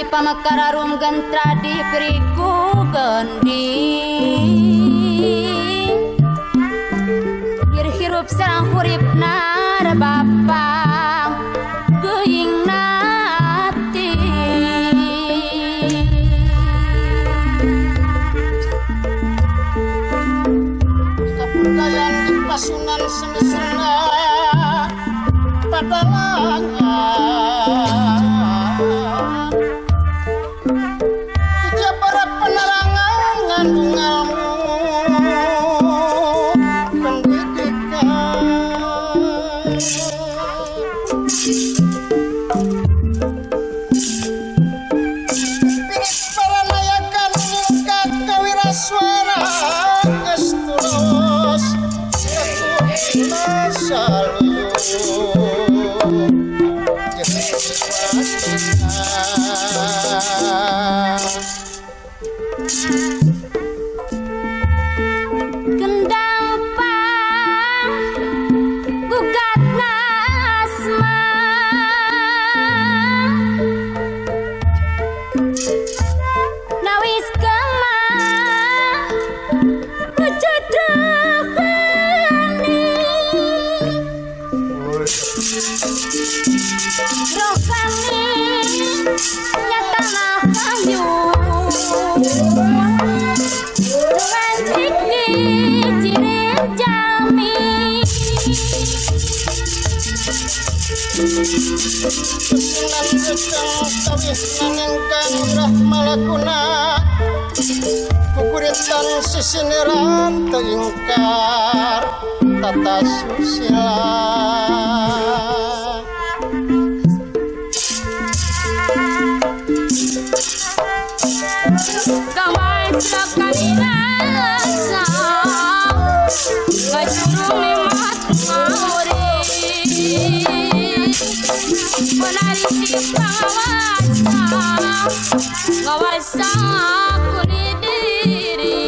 Pamekararum gentra di periku gendi Hir hirup sareng huripna bapang geuing nati Kabudayan di pasunan seni-sena padalangan Kendang pang gugat nasma nawis kema kejodohani rohani nyata kayu Sunan secang tawis nanengkang rahmalakuna kukuritan sisiniran teingkar tata susila Gamai sakanirasa ngajurung nikmat mauri Penari pangawasa ngawasa kuni diri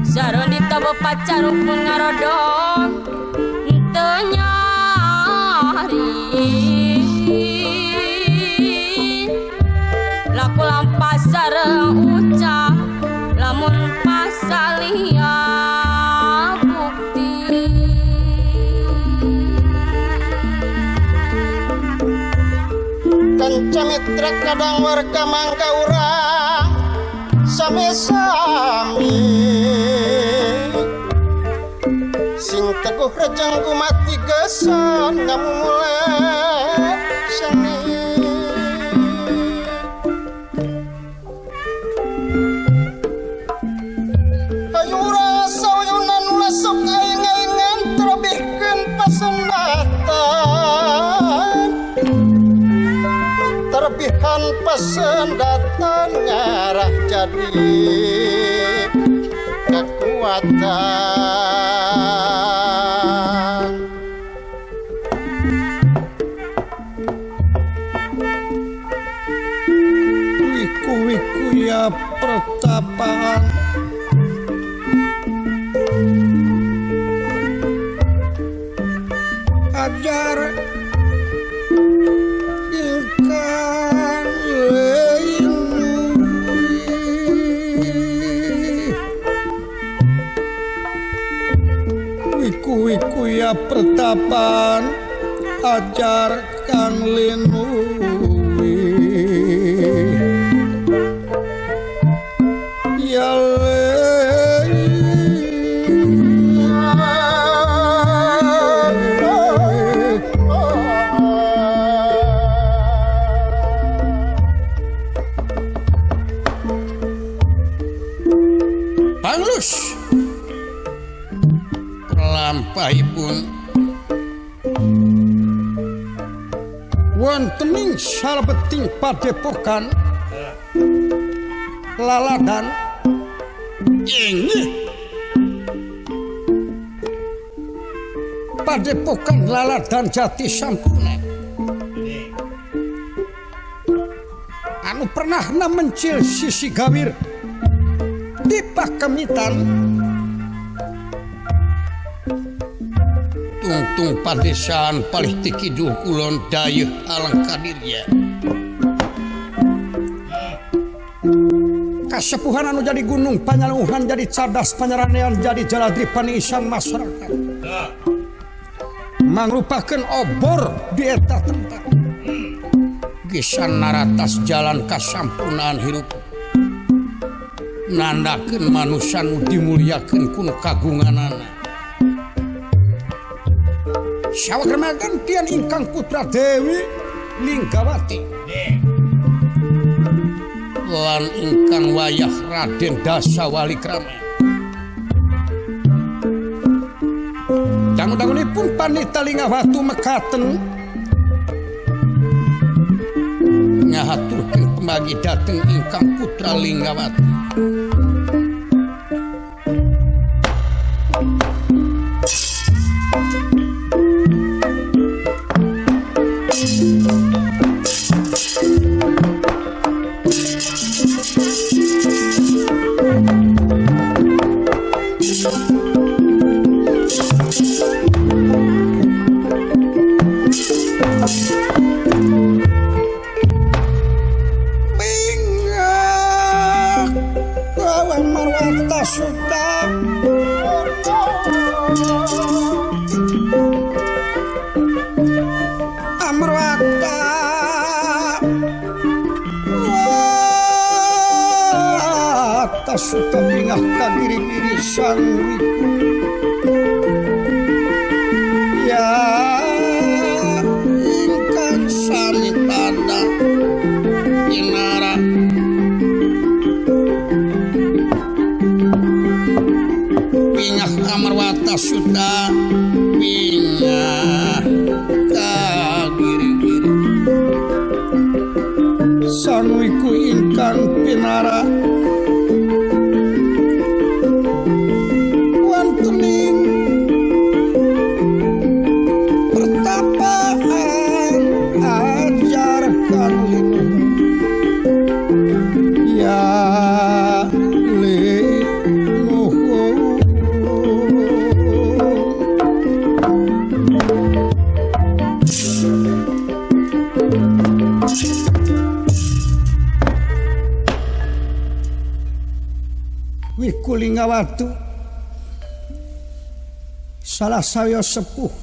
Saroni tabo pacaruk ngarodong teu nyari Laku lampas sareng ucap lamun pasalia bukti Kanca mitra kadang warga mangga urang sami-sami sing teguh rejang kumati gesan ngamumule seni Ayu rasa uyunan ulah sok aing-aingan terobihkeun pasendatan terbihan pasendatan ngarah jadi kekuatan Wiku-wiku ya pertapaan ajar ingkang linuwi Wiku-wiku ya pertapaan ajar kang linuwi ya Panglus lampahipun wonten ing salebeting padepokan laladan inggih padepokan laladan Jati Sampurna anu pernah mencil sisi gawir di pakemitan Tungtung padesaan palih ti kidul kulon dayeuh Alengkadirya. Kasepuhan anu jadi gunung panyaluhan jadi cadas panyaranean jadi jaladri paniisan masyarakat. Mangrupakeun obor di eta tempat. Gisan naratas jalan kasampurnaan hirup. Nandakeun manusia nu dimulyakeun ku nu kagunganana. Saweg gantian ingkang putra Dewi Linggawati lan ingkang wayah Raden Dasawalikrama. Dangu-dangunipun panita Lingawatu mekaten ngahaturkeun pemagi dhateng ingkang putra Linggawati. Suta bingah kagiri-giri sang wiku ya ingkang sami pada inara bingah Amarwata suta bingah kagiri-giri sang wiku ingkang pinara. Lingawatu salah saya sepuh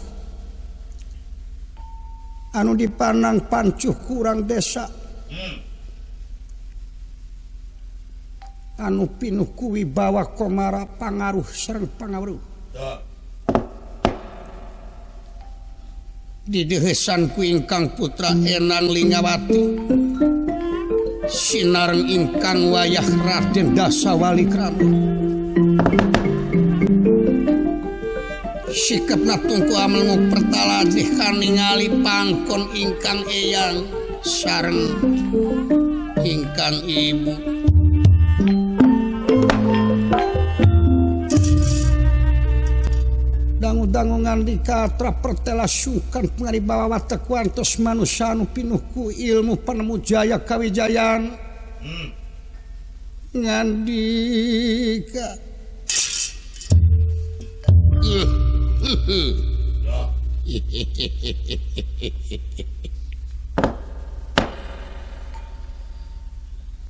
anu dipanang pancuh kurang desa anu pinuh kuwibawa komara pangaruh sareng pangaruh didehesan ku ingkang putra Enang Lingawati sinareng ingkang wayah Raden Dasawalikrama. Sikapna tungku amelnguk pertalajih kaningali pangkon ingkang eyang sareng ingkang ibu. Dangu-dangu ngandika atra pertela sungkan pangaribawa watek wantos manusia anu pinuh ku ilmu panemu jaya kawijayan. Ngandika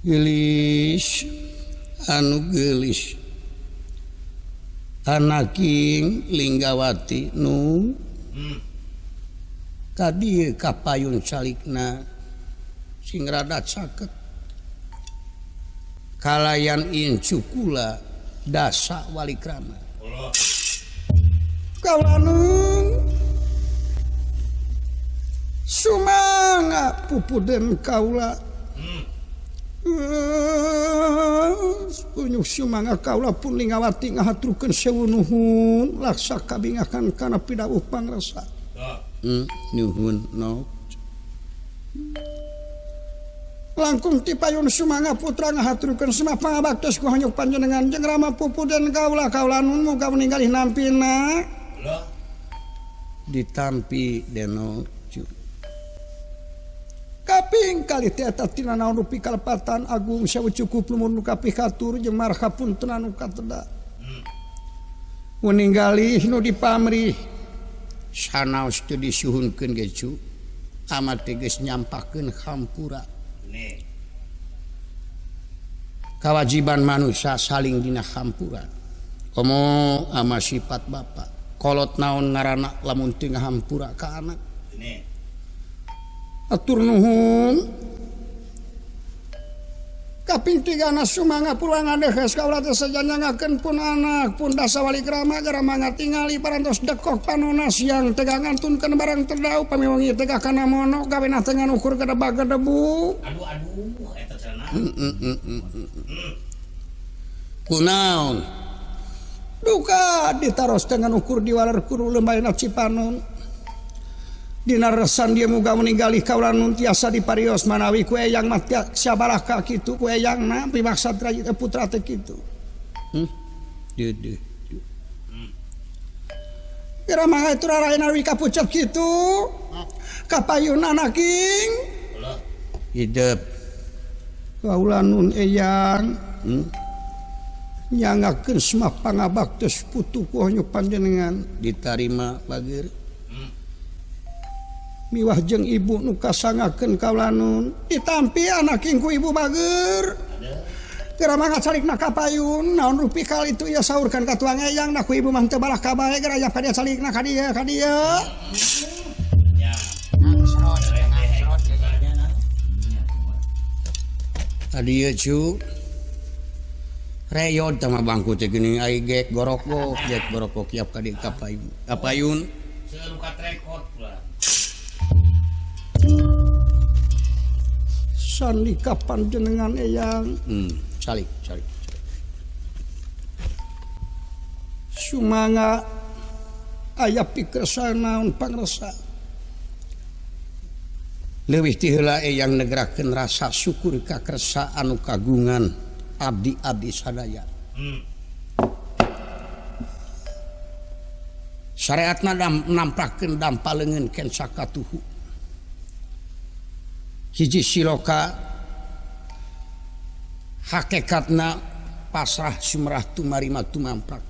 Gelis anu gelis anaking Linggawati nu kadieu kapayun calikna sing rada caket kalayan incu kula Dasa Walikrama. Kaulanung sumanga pupuden kaula unyuh sumanga kaula pun Lingawati ngahaturkeun sewu nuhun laksa kabingahan kana pidawuh pangrasa. Nuhun no langkung ti payun sumanga putra ngahaturkeun semah pangabaktos ku hanyuk panjenengan jeung rama pupuden kaula kaulanun muga ninggalih nampina ditampi deno kaping kali teh eta tina naon rupi kalepatan agung sewu cukup lumun nu kapikatur jeung marha punten anu kateda. Meninggalih nu dipamrih Sanaos teu disuhunkeun ge cu amat teh geus nyampakeun hampura. Kawajiban manusia saling dina hampura. Komo ama sifat bapa. Kolot naon ngaranna lamun teu ngahampura ka anak. Atur nuhun. Kaping tigana sumangga pulang adehes kaula teh sajanyangakeun pun anak pun dasawali krama gara mangga tingali parantos dekok panona siang teh ngantunkeun barang terdau pami wengi teh kana mono gawena teh ngan ukur gedebak gedebu. Aduh aduh eta cenah. Kunaon? Duka ditaros teh ngan ukur diwaler kuru lembayna Cipanon. Dina resan dia muga meninggali kaula nun tiasa diparios manawi ku eyang mah sabarah ka kitu ku eyangna pimaksad putra teh kitu. Deudeuh. Kira mah itu raraena wi kapucet kitu. Kapayun anaking. Hidup. Kaula nun eyang. Nyangakeun semah pangabaktos putu ku honyu panjenengan ditarima bageur. Miwah jeung ibu nu kasangakeun kaula nun ditampi anaking ku ibu bageur. Geura mangga calikna ka payun naon rupi kal itu ieu saurkeun ka tuang eyang na ku ibu mah teu balah ka bae geura aya ka dieu calikna ka dieu ka dieu. Ka dieu cu reyod tah mah bangku teh geuning ai gek gorokok gek gorokok kiap ka dieu ka payun. Ka payun seueur ka trekot pula. Sandika panjenengan eyang. Calik calik. Sumangga aya pikersa naon pangresa. Leuwih ti heula eyang negrakeun rasa syukur ka kersa anu kagungan abdi-abdi sadaya. Syariatna nampakeun dampa leungeun ken sakatuhu. Hiji siloka hakikatna pasrah sumrah tumarima tumamprak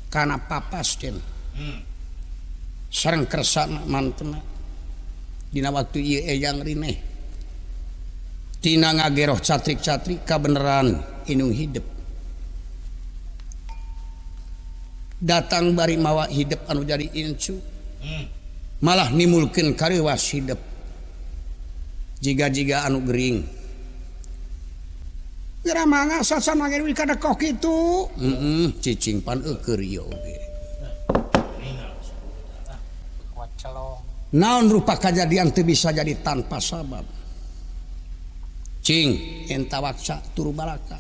kana papasten sareng kersana mantena dina waktu ieu eyang rineh tina ngageroh catrik-catrik kabeneran inung hidup datang bari mawa hidup anu jadi incu malah nimulkeun kareuwas hidup jiga-jiga anu gering. Geura mangga sacan mangga deui ka dekok kitu. Cicing pan eueur ieu oge. Naon rupa kajadian teu bisa jadi tanpa sabab. Cing enta waksa turu balaka.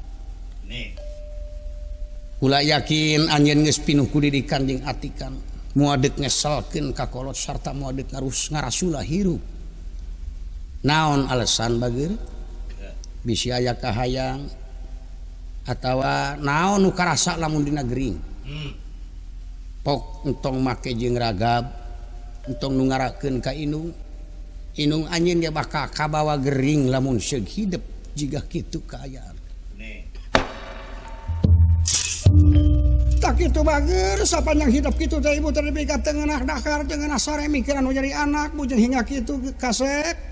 Kula yakin anjeun geus pinuh ku didikan jeung atikan. Moal deuk ngeselkeun ka kolot sarta moal deuk ngarasula hirup. Naon alasan bageur bisi aya kahayang atawa naon nu karasa lamun dina gering. Pok entong make jeung ragab entong nu ngarakeun ka inung inung anjeun ge bakal kabawa gering lamun seug hidep jiga kitu kaayaan. Tak kitu bageur sapanjang hidup kitu teh ibu teh nepi ka teu ngeunah dahar teu ngeunah sare mikiran nu jadi anak bujeng hingga kitu kasep.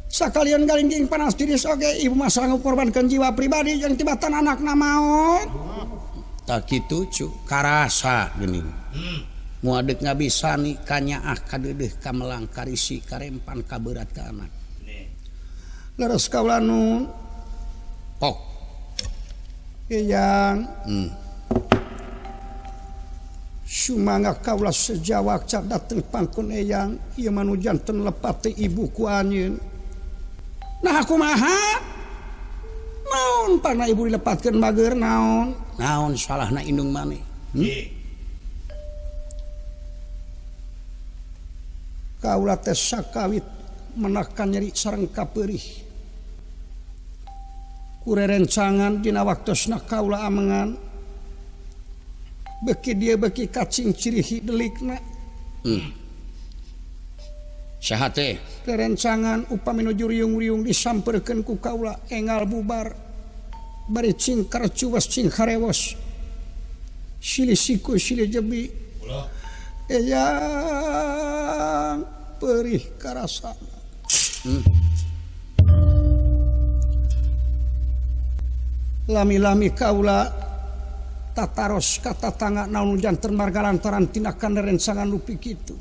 Sakalian galingging panas tiris oge ibu mah sanggup korbankeun jiwa pribadi jeung tibatan anakna maot. Tak kitu cu karasa geuning. Moal deuk ngabisani kanyaah kadeudeuh kamelang karisi karempan kaberat ka anak. Leres kaula nun. Pok. Eyang. Sumangga kaula sejawak cap dateng pangkon eyang ieu mah nu janten lepat teh ibu ku anjeun. Nah kumaha? Naon pana ibu dilepatkeun bageur naon? Naon salahna indung maneh? Kaula teh sakawit menakan nyeri sareng kapeurih. Kurerencangan dina waktosna kaula amengan. Beki dia beki kacing cirihi delikna. Saha teh? Rerencangan upami nuju riung-riung disamperkeun ku kaula engal bubar. Bari cingkar cuwas cingkarewos. Silih siku silih jebi. Eyang perih karasana. Lami-lami kaula tataros ka tatangga naon janten marga lantaran tindakan rencangan nu kitu.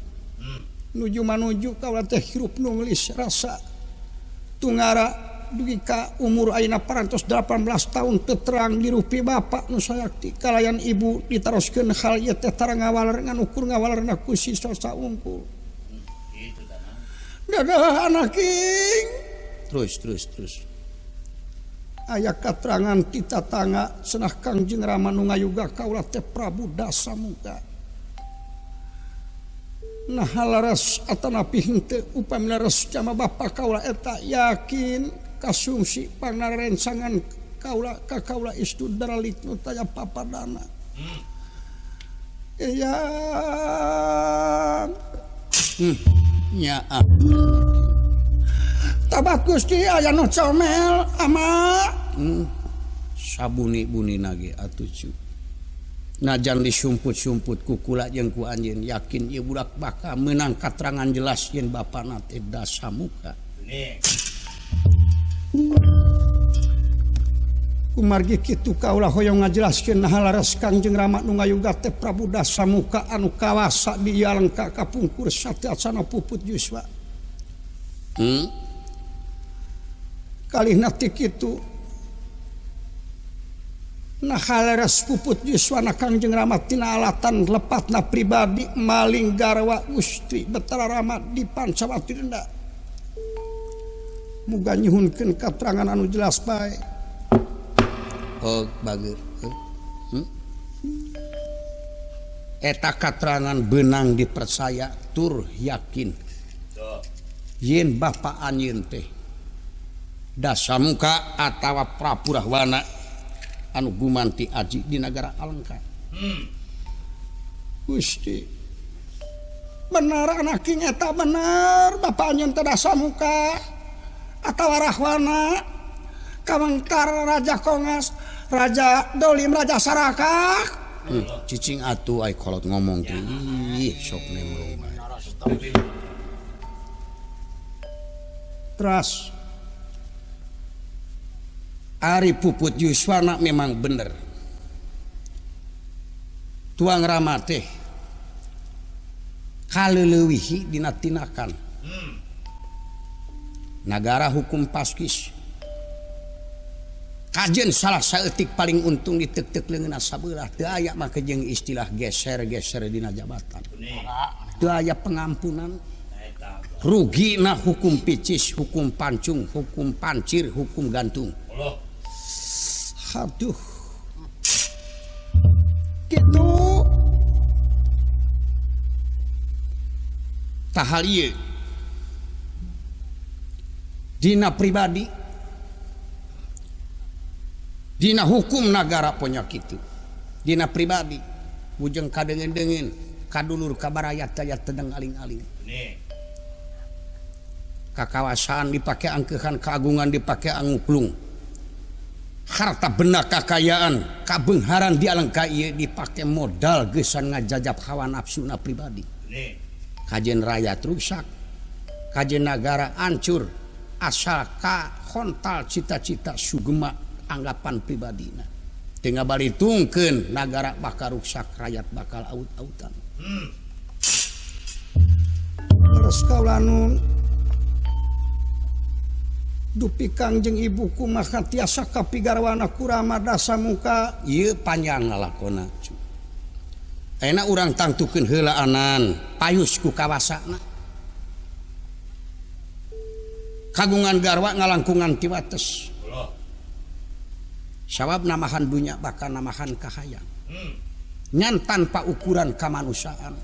Nuju manuju kaula teh hirup nu ngeulis rasa tungara dugi ka umur ayeuna parantos 18 tahun teu terang dirupi bapak nu sayakti kalayan ibu ditaroskeun hal ieu teh tara ngawaler ngan ukur ngawalerna ku si sosa unggul. Dadah anak king. Terus. Aya katerangan ti tatangga cenah Kangjeng Rama nu ngayuga kaula teh Prabu Dasamuka. Nah laras atanapi henteu upami laras jama bapa kaula eta yakin kasumsi pangnarencangan kaula ka kaula istu daralik nu taya papadana. Eyang. Nyaah. Tabat Gusti aya nu comel ama. Sabuni-bunina ge atuh cu. Najan disumput-sumput ku kula jeung ku anjeun yakin ieu budak bakal meunang katerangan jelas yen bapana teh Dasamuka. Kumargi kitu kaula hoyong ngajelaskeun naha laras Kangjeng Rama nu ngayuga teh Prabu Dasamuka anu kawasa di Alengka kapungkur sateuacanna puput yuswa. Kalihna ti kitu naha laras puput yuswana Kangjeng Rama tina alatan lepatna pribadi maling garwa Gusti Betara Rama di Pancawati Denda. Muga nyuhunkeun katerangan anu jelas bae. Oh bager. Eta katerangan benang dipercaya tur yakin. Yen bapa anjeun teh Dasamuka atawa Prabu Rahwana anu gumanti aji di nagara Alengka. Gusti benar anak king eta bener bapa anjeun teh Dasamuka atawa Rahwana kawengkar Raja Kongas, Raja Dolim, Raja Sarakah. Cicing atuh ai kolot ngomong teh. Ih, sok nemrong bae. Teras Ari Puput Yuswana memang bener. Tuang Rama teh kaleulewihi dina tinakan. Nagara hukum paskis. Kajen salah saeutik paling untung ditek-tek leungeunna sabelah teu aya mah jeung istilah geser-geser dina jabatan. Teu aya pengampunan. Rugina hukum picis, hukum pancung, hukum pancir, hukum gantung. Aduh. Kitu. Tahal ieu. Dina pribadi, dina hukum nagara ponya kitu. Dina pribadi bujeng kadengen-dengen, kadulur kabarayat aya tedeng aling-aling. Kakawasaan dipake angkehan, keagungan dipake anguklung. Harta benda kakayaan, kabeungharan di Alengka ieu dipake modal geusan ngajajab hawa nafsuna pribadi. Kajen rakyat rusak, kajen nagara hancur, asal ka hontal cita-cita sugema anggapan pribadina. Teu ngabalitungkeun nagara bakal rusak, rakyat bakal aut-autan. Terus kaula nun dupi Kangjeng ibuku maka tiasa kapigarwana ku Rama Dasamuka ieu panjang lalakona. Ayeuna urang tangtukeun heulaanan payus ku kawasana. Kagungan garwa ngalangkungan ti wates. Sabab namahan dunya bakal namahan kahayang. Nyan tanpa ukuran kamanusiaan.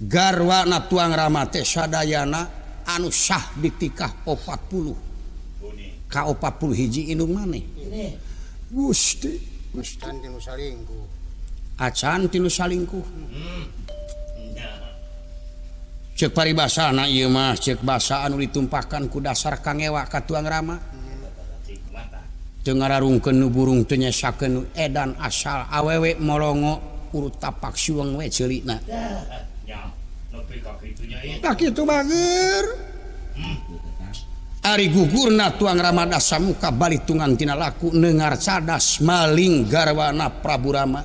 Garwana tuang Rama teh sadayana anu sah ditikah 40 ka 40 hiji indung maneh. Gusti, Gusti tinu salingkuh. Acan tinu salingkuh. Cek paribasana ieu mah cek basa anu ditumpakan ku dasar kangewa ka tuang Rama. Teu ngararungkeun nu burung teu nyesakeun nu edan asal awewe molongo urut tapak siweng we ceulina. Tah kitu bager. Ari gugurna tuang Rama Dasamuka balitungan tina laku neungar cadas maling garwana Prabu Rama.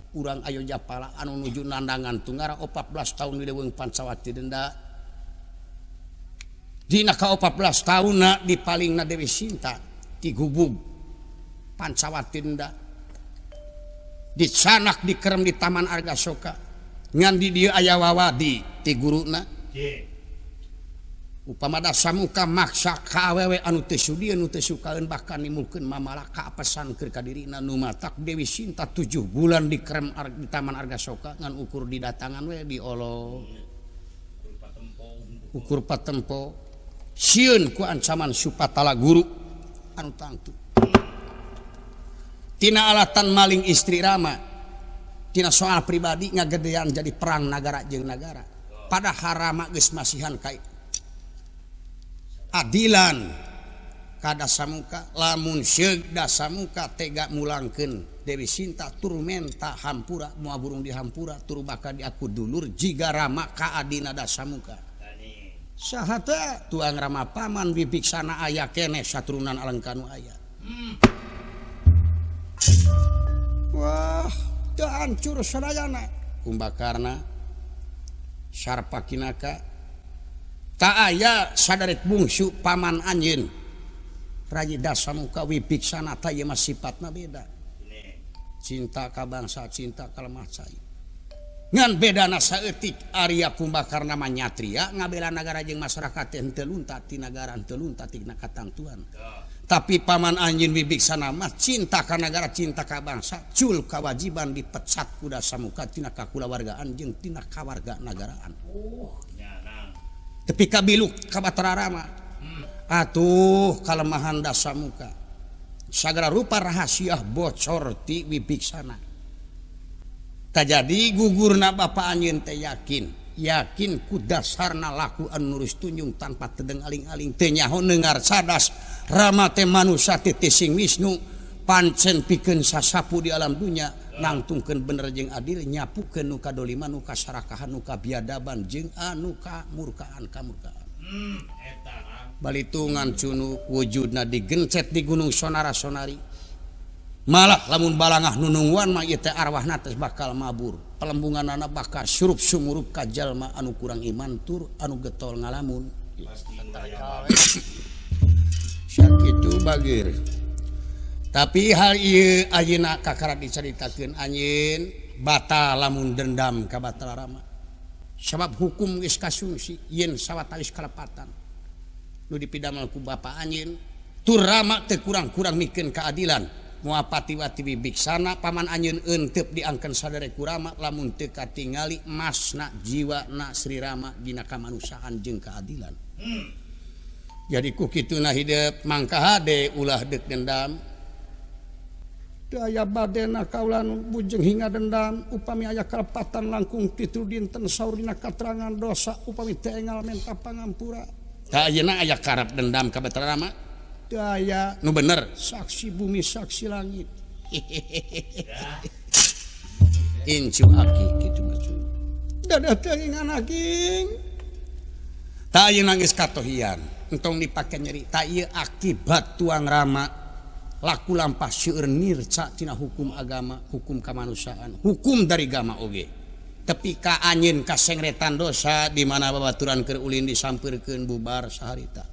Urang ayo japala anu nuju nandangan tunggara 14 tahun di leuweung Pancawati denda. Dina ka 14 tahunna dipalingna Dewi Sinta ti gubug Pancawati denda. Dicanak dikerem di Taman Argasoka. Ngan di dieu aya wawadi ti guruna. Upama Dasamuka maksa ka awewe anu teu sudi anu teu sukaeun bahkan nimulkeun mamalaka pesan keur ka dirina nu matak Dewi Sinta 7 bulan dikerem di Taman Argasoka ngan ukur didatangan we diolo ukur patempo sieun ku ancaman Supatala guru anu tangtu tina alatan maling istri Rama tina soal pribadi ngagedean jadi perang nagara jeung nagara padahal Rama geus masihan ka adilan ka Dasamuka lamun seug Dasamuka tega mulangkeun Dewi Sinta tur menta hampura moal burung dihampura tur bakal diaku dulur jiga Rama ka adina Dasamuka saha teh tuang Rama paman Wibiksana aya keneh saturunan alengkanu aya. Wah teu hancur sadayana Kumbakarna Sarpakinaka tak aya sadaret bungsu paman anjeun Rayi Dasamuka Wibiksana ta ieu mah sifatna beda cinta ka bangsa cinta ka lemah cai ngan bedana saeutik Arya Kumbakarna mah nyatria ngabela nagara jeung masyarakat teh henteu lunta ti nagara henteu lunta ti katangtuan tapi paman anjeun Wibiksana mah cinta ka nagara cinta ka bangsa cul kewajiban dipecat ku Dasamuka tina kakulawargaan jeung tina kawarga nagaraan. Tepi kabiluk ka Batara Rama. Atuh kalemahan Dasamuka sagala rupa rahasia bocor ti Wibiksana. Tajadi gugurna bapa anjeun teh yakin, yakin ku dasarna laku anu nurus tunjung tanpa tedeng aling-aling teu nyaho neungar cadas Rama teh manusa teh sing Wisnu pancen pikeun sasapu di alam dunya nangtungkeun bener jeung adil nyapukeun nu kadoliman nu kasarakahan nu kabiadaban jeung anu kamurkaan kamurkaan. Balitungan cunu wujudna digencet di Gunung Sonara Sonari. Malah lamun balangah nunungguan mah ieu teh arwahna teh bakal mabur. Pelembunganana bakal surup sumurup ka jalma anu kurang iman tur anu getol ngalamun. Sakitu bageur. Tapi hal ieu ayeuna kakara dicaritakeun anjeun batal lamun dendam ka Batara Rama. Sabab hukum geus kasungsi yen sawatawis kalepatan. Nu dipidamel ku bapa anjeun tur Rama teu kurang-kurang mikeun keadilan. Moal pati-wati Wibiksana paman anjeun euteup diangkeun sadere ku Rama lamun teu katingali masna jiwana Sri Rama dina kamanusiaan jeung keadilan. Jadi ku kituna hidep mangka hade ulah deuk dendam. Daya badena kaulan bujeng hingga dendam upami aya kalepatan langkung titu dinten saur dina katerangan dosa upami teu engal menta pangampura. Tah ayeuna aya karep dendam ka Batara Rama? Teu aya. Nu bener saksi bumi saksi langit. Incu aki kitu mah. Dadah teuingan aking. Tah ayeuna geus katohian entong dipake nyeri. Tah ieu akibat tuang Rama laku lampah seueur nirca tina hukum agama, hukum kemanusiaan, hukum dari gama oge. Tepi ka anjeun kasengretan dosa di mana babaturan keur ulin disampeurkeun bubar saharita.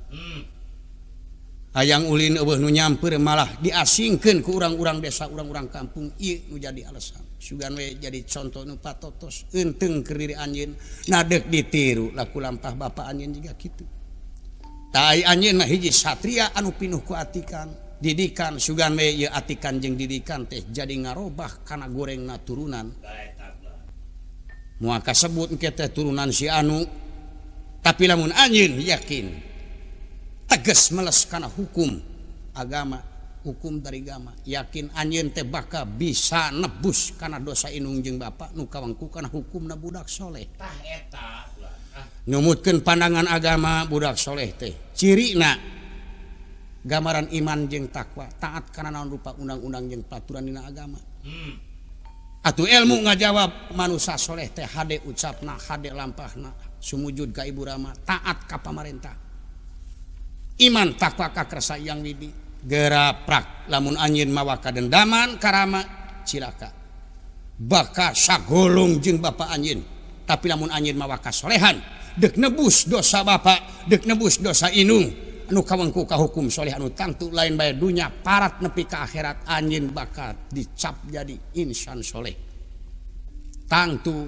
Hayang ulin eueuh nu nyamper malah diasingkeun ku urang-urang desa, urang-urang kampung ieu nu jadi alasan. Sugan we jadi contoh nu patotos eunteung keur diri anjeun nadek ditiru laku lampah bapa anjeun jiga kitu. Tah anjeun mah hiji satria anu pinuh ku atikan. Didikan sugan we ieu atikan jeung didikan teh jadi ngarobah kana gorengna turunan. Moal kasebut engke teh turunan si anu tapi lamun anjeun yakin tegas meles kana hukum agama, hukum dari agama, yakin anjeun teh bakal bisa nebus kana dosa indung jeung bapa nu kawangku kana hukumna budak soleh. Tah eta Numutkeun pandangan agama budak soleh teh cirina gambaran iman jeung takwa, taat kana naon rupa undang-undang jeung peraturan dina agama. Atuh ilmu ngajawab manusia soleh teh hade ucapna, hade lampahna, sumujud ka ibu rama, taat ka pamarentah. Iman takwa ka kersa yang widi. Geraprak lamun anjeun mawa kadendaman karama cilaka. Baka sagolong jeung bapa anjeun. Tapi lamun anjeun mawa kasolehan, deuk nebus dosa bapa, deuk nebus dosa inung anu kawengku ka hukum soleh anu tangtu lain bae dunya parat nepi ka akhirat anjeun bakal dicap jadi insan soleh. Tangtu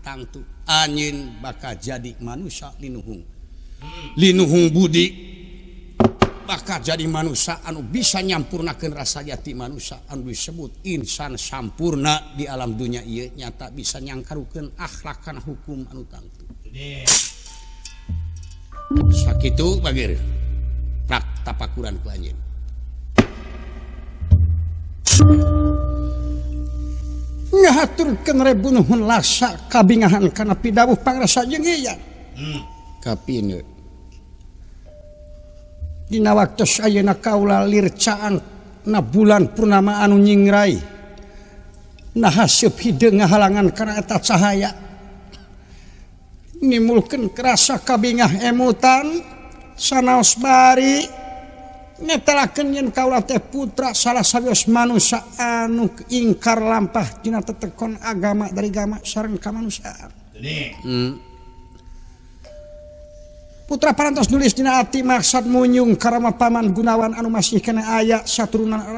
tangtu anjeun bakal jadi manusia linuhung. Linuhung budi bakal jadi manusia anu bisa nyampurnakeun rasa jati manusia anu disebut insan sampurna di alam dunya ieu nyata bisa nyangkarukeun akhlak kana hukum anu tangtu. Sakitu bagir prak tapakuran ku anjeun. Ngahaturkeun rebu nuhun lasa kabingahan kana pidawuh pangrasa jeung ieu. Kapine. Dina waktos ayeuna kaula lircaan na bulan purnama anu nyingrai. Nah haseup hideung ngahalangan kana eta cahaya. Nimulkeun kerasa kabingah emutan sanaos bari netelakeun yen kaula teh putra salah sawios manusia anu ingkar lampah dina tetekon agama dari gama sareng kamanusiaan. Putra parantos nulis dina ati maksad munyung karama paman Gunawan anu masih kena aya saturunan